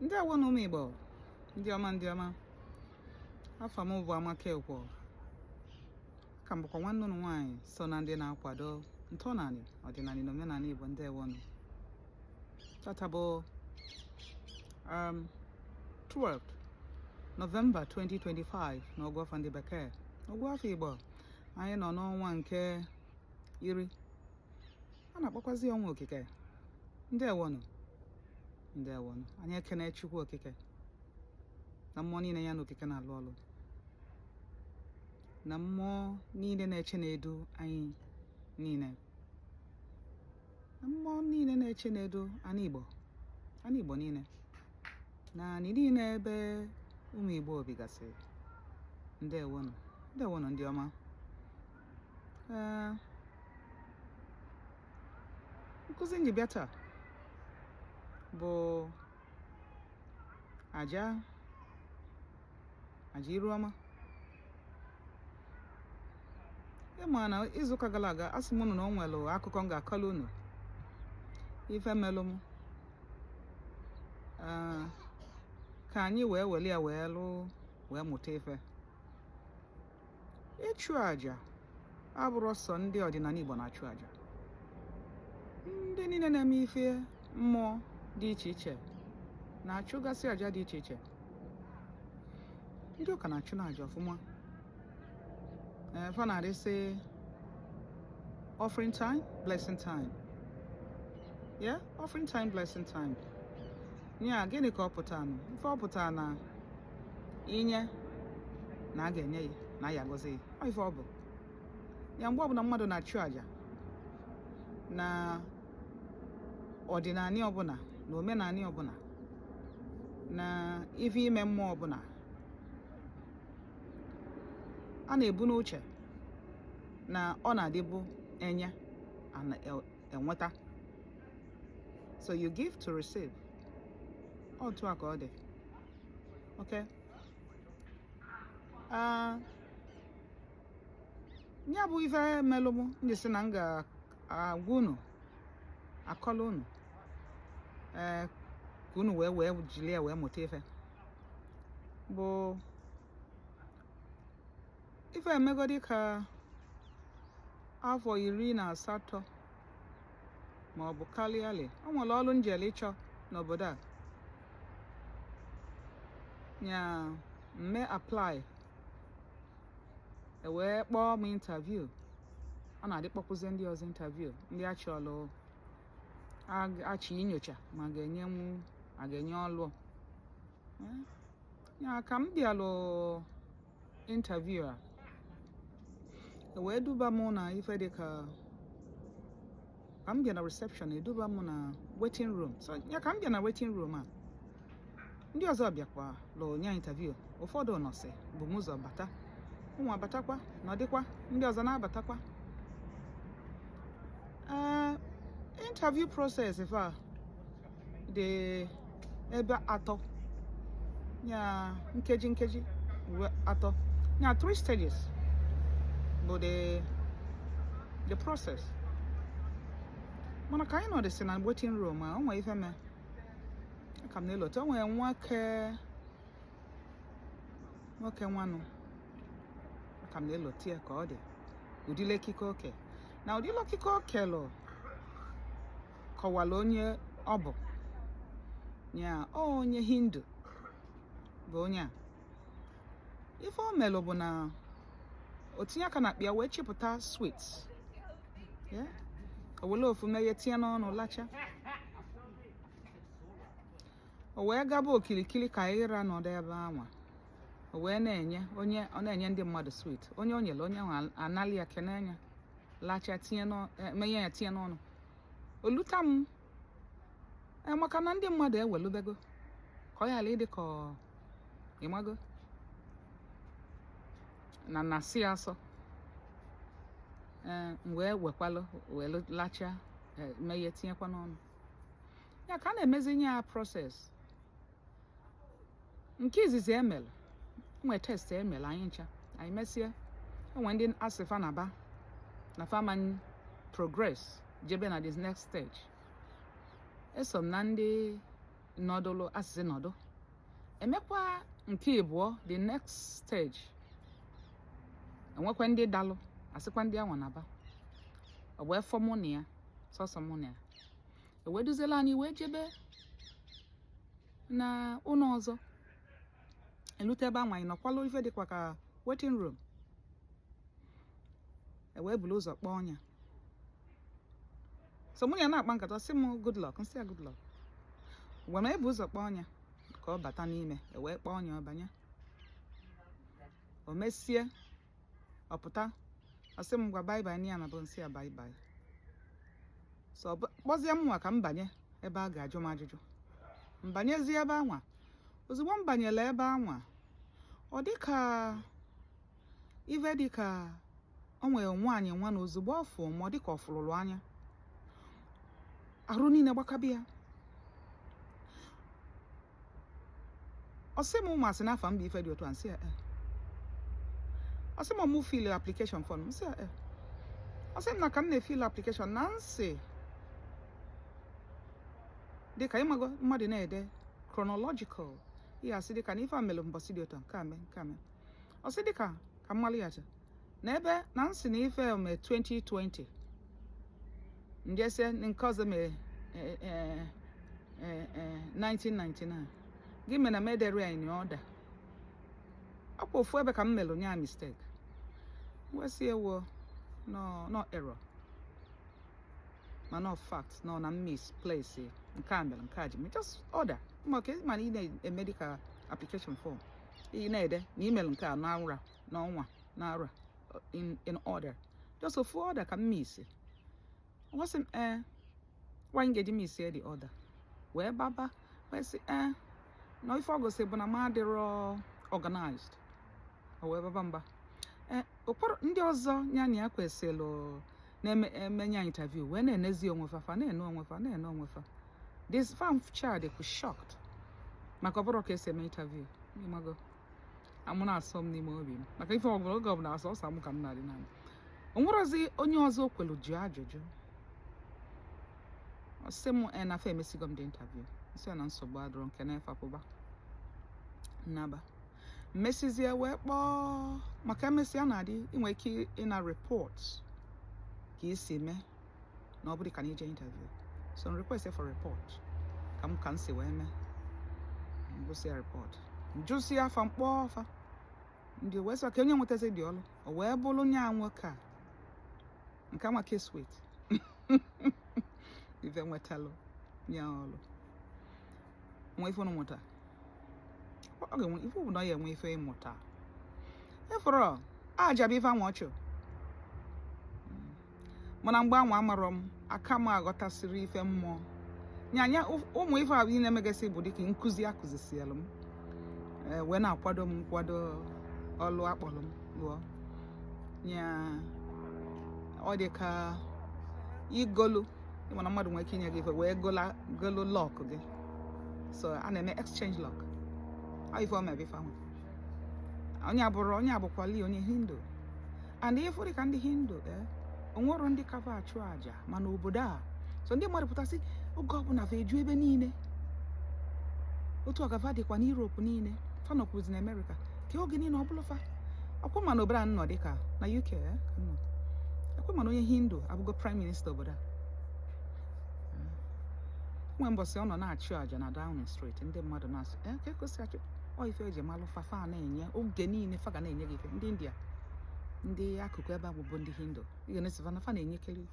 Ndewo nụ ụmụ Igbo, ndị ọma, ndị ọma. Afa m bụ Amaka Ekwo. Aka m bụkwa nwanne unu nwaanyị so na ndị na-akwado ntọnanị, ọdịnanị na omenanị Igbo. Ndewo nụ. Tata bụ 12 November 2025 n'ọgụ afọ ndị Bekee. N'ọgụ afọ Igbo, anyị nọ n'ọnwa nke 10. A na-akpọkwazi ọnwa Okike. Ndewonụ, ndewonụ. Anyị ekene Chukwu Okike na mmụọ niile ya na Okike na-alụ ọlụ, na mmụọ niile na-eche na-edu anyị niile, na mmụọ niile na-eche na-edu anị Igbo, anị Igbo niile na anị niile ebe ụmụ Igbo bigasị. Ndewonụ, ndewonụ ndị ọma. Ee, nkụzi m ji bịa taa bụ aja aja iru ọma. Ị ma na izuụka gara aga, asị m unu na o nwere akụkọ m ga-akọlụ unu, ife melụ m, ka anyị wee were ya wee lụ wee mụta ife. Ịchụ aja abụrọ sọ ndị ọdịnanị Igbo na-achụ aja. Ndị niile na-eme ife mmụọ dị iche iche na-achụgasị aja dị iche iche. Ndị ụka na-achụ na aja ọfụma. Ee, fa na-adị sị offering time, blessing time. Yeah, offering time, blessing time. Ya gịnị ka ọ pụtara nụ? Ife ọ pụtara na inye na a ga-enye ya na ya agọzi ya. Ọ ife ọ bụ ya. Mgbe ọbụla mmadụ na-achụ àjà na ọdịnanị ọbụla, na omenanị ọbụla, na ife ime mmụọ ọbụla, a na-ebu n'uche na ọ na-adịbụ enye enweta. So you give to receive. Otu a ka ọ dị. Okay, ya bụ ife melụ m m ji sị na m ga-agwa unu, akọlụ unu, ee, ka unu wee wee jiri ya wee mụta ife. Bụ ife emegodi ka afọ 18 ma ọ bụ karịa. O nwere ọrụ m jere ịchọ n'obodo a. Nya m mee apply, e wee kpọọ m interview. A na-adị kpọkwụzie ndị ọzọ interview, ndị achọlụ achọ inyocha ma ga-enyenwu a ga-enye ọlụ. Ya ka m bịalụ interview a, e wee duba m na ife dị ka ka m bịa na reception, eduba m na waiting room. So ya ka m bịa na waiting room a, ndị ọzọ bịakwa lụ nya interview. Ụfọdụ nọsị bu m ụzọ bata, ụmụ abatakwa nọdịkwa, ndị ọzọ na-abatakwa. Ee, interview process fa dị ebe atọ, ya nkeji nkeji atọ, ya three stages bụ the process. Mana ka anyị nọdịsị na waiting room a, o nwee ife mee ka m na-elote. O nwee nwoke nwoke nwanụ ka m na-elote ya ka ọ dị ụdịla ekike oke na ụdịla ekike okelụ kọwara onye ọ bụ. Ya onye Hindu bụ onye a. Ife o melụ bụ na o tinye aka na akpa ya wee chịpụta sweet. O were ofu meghe tinye n'ọnụ lacha. O wee gaba okirikiri ka anyị ra nọdụ ebe anwa. O wee na-enye onye ọ na-enye ndị mmadụ sweet. Onye o nyere, onye ahụ analị ya, kene ya, lacha, tinye meghe ya tinye n'ọnụ. Oluta m, maka na ndị mmadụ ewelubego ka ọ ghara ịdị ka ịmago na na-asị ya asọ. Ee, m wee wekwalụ wee lacha, meghe tinyekwa n'ọnụ. Ya ka a na-emezi nye ya process nke izizi emere, nwee test emere anyị ncha. Anyị mesịa, enwe ndị asị fa na ba na fa ma progress jebe na this next stage. Eso m na ndị Nọdụlụ asịsị nọdụ, emekwa nke ịbụọ, the next stage, enwekwa ndị dalụ, asịkwa ndị anwa naba. Ọ wee fọ mụ na ya, sọsọ mụ na ya. Ewee duziela anyị wee jebe na ụlọ ọzọ. Elute ebe anwa, anyị nọkwalụ ife dịkwa ka waiting room. Ewee bulu ụzọ kpọọ ọnya. So mụ na ya na-akpa nkata, sị m good luck, nsị ya good luck. Mgbe m ebu ụzọ kpọọ ọnya ka ọ bata n'ime, ewee kpọọ ọnya, ọ banye. O mesie, ọ pụta, ọ sị m gwa bye bye na ya na bụ, nsị ya bye bye. So ọ kpọzie m nwa ka m banye ebe a ga-ajụ m ajụjụ. M banyezie ebe anwa. Ozugbo m banyere ebe anwa, ọ dị ka ife dị ka o nwere nwaanyị nwa na ozugbo ọ fụ m, ọ dị ka ọ fụrụrụ anya, arụ niile gbakabi ya. Ọ sị m ụmụ asị n'afa m bụ ife dị otu a, nsị ya ee. Ọ sị m mụ fill application form, nsị ya ee. Ọ sị m na ka m na-efill application na nsị dịka ịmago mmadụ na-ede chronological ihe, asị dịka na ife a mere mbọsị dị otu a, nke a mee, nke a mee. Ọ sị dịka ka mmalụ ya na ebe na nsị na ife mee 2020, njese nke ọzọ mee 1999. Gị mere na m edere ya in order, ọkwa ofu ebe ka m melụ nya mistake. Wee sị ewo, no, no error, ma no fact, no na misplace nke a mere nke a ji just order maka mana ị na-eme dịka application form, ị na-ede na email nke a n'aura n'ọnwa n'ara in order, just ofu order ka m miss. Ọ sị m ee, nwaanyị ga-eji miss the order wee baba, wee sị ee na ife ọ gosi bụ na m adịrọ organized. O wee baba mba. Ee, ụkpọrọ ndị ọzọ ya na ya kwesịrị na-eme emenya interview wee na-enezi onwe fa, fa na-ene onwe fa, na-ene onwe fa. This farm child was shocked maka ọ bụrụ ka esi eme interview. Ịmago amụ na-asọ m n'ime obi m maka ife ọbụla, oge ọbụla asọ ọsọ m ka m na-adị na o nwerozi onye ọzọ o kwelu jụọ ajụjụ. Ọ sị m e na fa emesigo m dị interview. Nsị ya na nsogbu adịrọ, nke na-efe apụba nnaba. Mmesizie wee kpọọ maka emesịa na-adị inwe ike ịna report ka isi mee na ọ bụrụ ka na ije interview. So request for report ka m ka m si wee mee. Ngụsị ya report, njụsị afa, mkpọ afa ndị wee sị ka onye nwetazi dị ọlụ. O wee bụrụ nya nwoke a nke nwa case with ife nwetalụ nya ọlụ. Nwe ife unu mụta, ọ ga-enwe ife ọbụla ya enwe ife ịmụta. Ịfụrụ aja bụ ife anwa ọchụ, mana mgbe anwa amarọ m aka m aghọtasịrị ife mmụọ nyanya. Ụmụ ife a ị na-emegasị bụ dịka nkụzi akụzisielụ m, wee na-akwado m nkwado ọlụ akpọrọ m lụọ nya. Ọ dị ka igolu ịma na mmadụ nwere ike inye gị ife wee gola golu luck gị. So a na-eme exchange luck. Ọ ife ọ mebe ife ahụ onye abụrụ onye abụkwali onye Hindu and ife dị ka ndị Hindu, onwero ndị kafa achụ àjà mana obodo a. So ndị mmadụ pụtasị oge ọbụla fa eju ebe niile. Otu ọgafa dịkwa n'Europe niile, fa nọkwuzi na America ka oge niile ọ bụla fa ọkwa. Mana obodo a nọ dịka na UK, ka nọ ekwe, mana onye Hindu abụgo prime minister obodo a. Nwe mbọsị ọ nọ na-achụ àjà na Downing Street, ndị mmadụ na-asị ee ka ekosi achụ ọ ife eji malụ fa. Fa na-enye oge niile, fa ga na-enye gị ife. Ndị India, ndị akụkụ ebe ahụ bụ ndị Hindu, ị ga na-esi fa na fa na-enyekere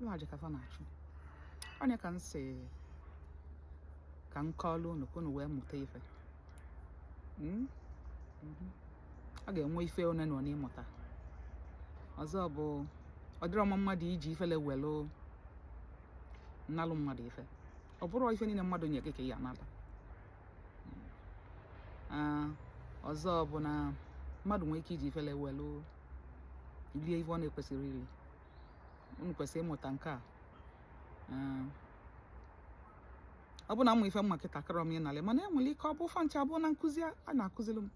iwe àjà ka fa na-achụ. Onye ka m si ka m kọọlụ unu ka unu wee mụta ife. A ga-enwe ife one na one ịmụta ọzọ bụ ọ dịrọ mma mmadụ iji ifele welụ nnalụ mmadụ ife. Ọ bụrụ ife niile mmadụ nye gị ka ị ya anata. Ọzọ bụ na mmadụ nwere ike iji ifele welụ lie ife ọ na-ekwesịrị iri. Unu kwesịrị ịmụta nke a. Ọ bụ na mmụ ife mma kịta kọrọ m ịnalị, mana enwere ike ọ bụ fa ncha abụọ na nkụzi a na-akụziri m,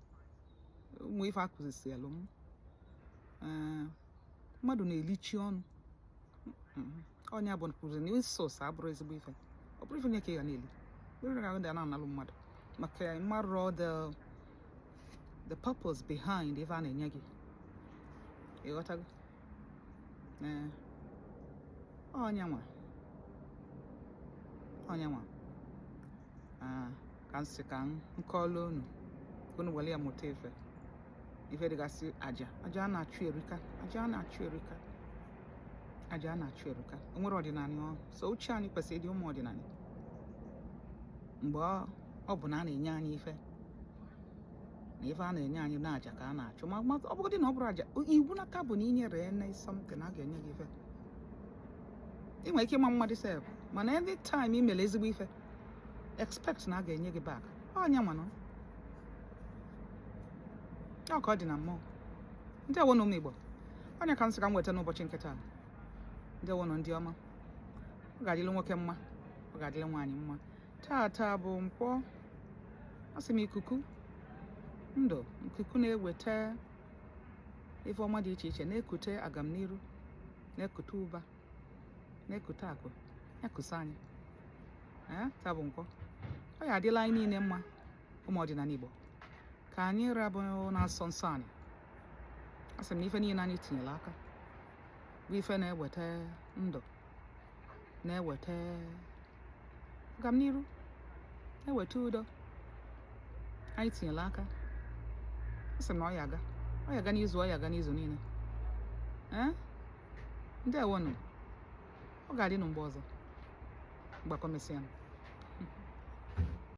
ụmụ ife akụzisielụ m. Mmadụ na-elichi ọnụ. Ọnya bụ kwụzi na ịsọs abụrụ ezigbo ife. Ọ bụrụ ife nye ka ị ga na-eli. Kpere ka ga na-analụ mmadụ maka ịmarọ the purpose behind ife a na-enye gị. Ịghọtago? Ee, ọnyanwa ka m sị ka m kọọlụ unu, ka unu were ya mụta ife. Ife dịgasị, aja a na-achụ erika, aja a na-achụ erika, aja a na-achụ erika. O nwere ọdịnala ọ so uche anyị kwesịrị ịdị ụmụ ọdịnala. Mgbe ọ bụ na a na-enye anyị ife, na ife a na-enye anyị na aja ka a na-achụ, ma ọ bụgodị na ọ bụrụ aja iwu nata bụ na inyere ene something, a ga-enye gị ife. Ị nwere ike ịma mmadụ sef, mana anytime ị mere ezigbo ife, expect na a ga-enye gị back. Ọnya nwanụ ya ka ọ dị na mmụọ. Ndị na ụmụ Igbo, onye ka m sị ka m weta n'ụbọchị nke taa. Ndị wonụ, ndị ọma, ọ ga-adịrị nwoke mma, ọ ga-adịrị nwaanyị mma. Taa bụ Nkwọ. Asị m ikuku ndụ, ikuku na-eweta ife ọma dị iche iche, na-ekute agamniru, na-ekute ụba, na-ekute akụ, ya kusa anyị. Ee, taa bụ Nkwọ. Ọ ya adịla anyị niile mma. Ụmụ ọdịnala Igbo, ka anyị rabụ na-asọ nsọ anyị. Asị m na ife niile anyị tinyere aka bụ ife na-eweta ndụ, na-eweta agamniru, na-eweta udo anyị tinyere aka. Asị m na ọ ya aga, ọ ya aga n'izu, ọ ya aga n'izu niile. Ee, ndewonụ. Ọ ga-adị nụ mgbe ọzọ. Mgbakọ mesịa.